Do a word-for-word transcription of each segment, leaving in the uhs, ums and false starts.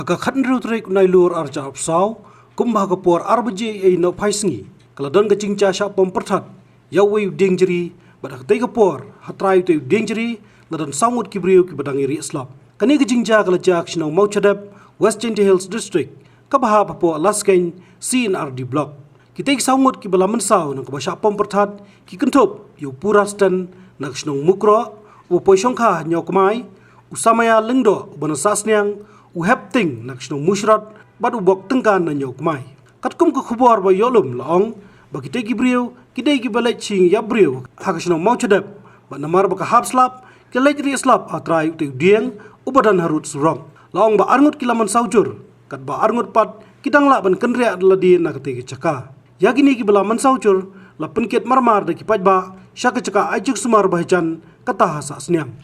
Ha ka khathynriew tarik u Nailur arhajar arphew saw, kumba ha ka por ar baje ei ei nohphai sngi, ka la don ka jingjia shah pom pyrthat ïa uwei u dieng jri, bad ha katei ka por, ha trai utei u dieng jri, la don saw ngut ki briew kiba dang ïarieh slap. Kane ka jingjia ka la jia ha ka shnong Mawchadep, West Jaintia Hills District, kaba hap hapoh Laskein C and R D Block. Kitei ki saw ngut kiba la mynsaw na kaba shah pom pyrthat, ki kynthup ïa u Pu Rasten na ka shnong Mukroh, uba poi shongkha ha Ñiawkmai, u Samaya Lyngdoh uba na Sahsniang, u Hep Ting na ka shnong Mushrot, bad u Bok Tyngkan na Ñiawkmai. Katkum ka khubor ba ïoh lum la ong ba kitei ki briew ki dei kiba leit shim ïap briew ha ka shnong Mawchadep, bad namar ba ka hap slap, ki leit rieh slap ha trai utei u dieng uba don harud surok. La ong ba ar ngut ki la mynsaw jur, katba ar ngut pat ki dang lah ban kynriah da lade na katei ka jaka. Ïa kine kiba la mynsaw jur la pynkit marmar da ki paidbah sha ka jaka ai jingsumar ba hajan, kata ha Sahsniang.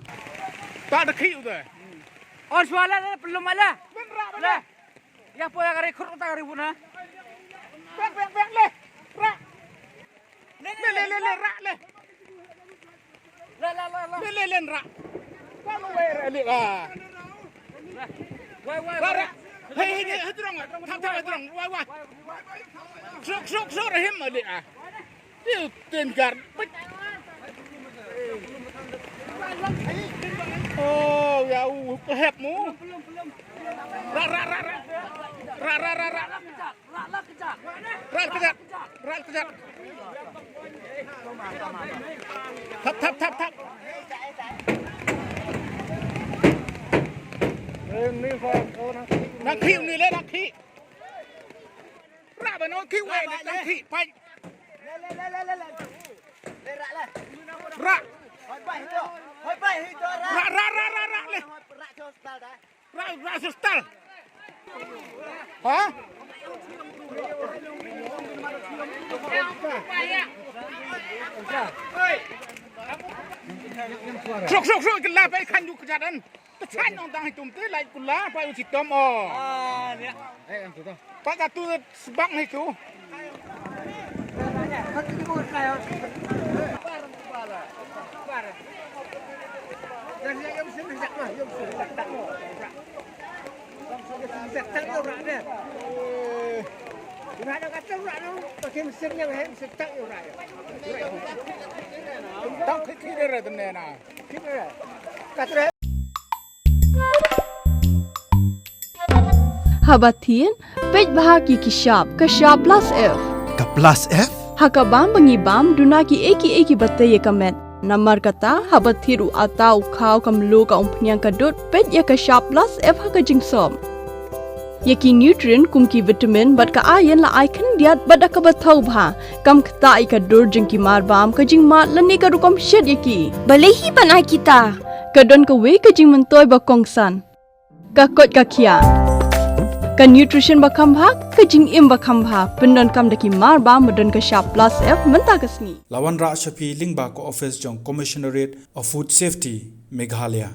Ta da khih u da. Or shwa la, la, pynlum la. Bin rah, bin rah. Ïa poi ïa ka ri khur ta ka ri bun ha. Bek, bek, bek, le. Rah. Le, le, le, le, rah, le. La, la, la, la. Le, le, le, rah. Wa, wa, wa, rah, le, wa. Wai, wai, wai. Rah, rah. Hei, hei, hei, hei, jrong. Thap, thap, jrong. Wai, wai. Suk, suk, suk, rahim, le, ah. Yu tin gar. Oh, ya, u, ka hep mo. Ra, ra, ra, ra. Ra, ra, ra, ra. Ra, kejap. Ra, kejap. Thap, thap, thap, thap. Nang khih ni le, nang khih. Ra, ba nang khih wei, nang khih, pai. Ra. Ra, ra, ra, ra, ra, le. Ra, ra, sostal. Ha? Srok, srok, srok, kela pai khan ju kejadan. Kesan nong tang hitum te lai kula pai u sitom o. Pai ka tu sebak ni tu. Tang khit khit dere dene na. Haba thied, peit bha ki ki shap, ka shap plus F. Ka plus F? Ha ka bam ba ngi bam, duna ki ei ki ei kiba tei ïa ka met. Namar kata, haba thied u atta u khaw ka mluh ka umphniang ka dud, peit ïa ka shap plus F ha ka jingsop. Ïa ki nutrient kum ki vitamin bad ka iron la ai khyndiat bad da kaba thaw bha. Kam ktah ïa ka dur jong ki mar bam, ka jingmad lane ka rukom shet ïa ki. Balei hi ban ai kita? Ka don kawei ka jingmyntoi ba kongsan. Ka koit ka khiah. Ka nutrition ba kham bha, ka jingim ba kham bha. Pyndonkam da ki mar bam ba don ka shap plus F mynta ka sngi. La wanrah sha phi lyngba ka office jong Commissionerate of Food Safety, Meghalaya.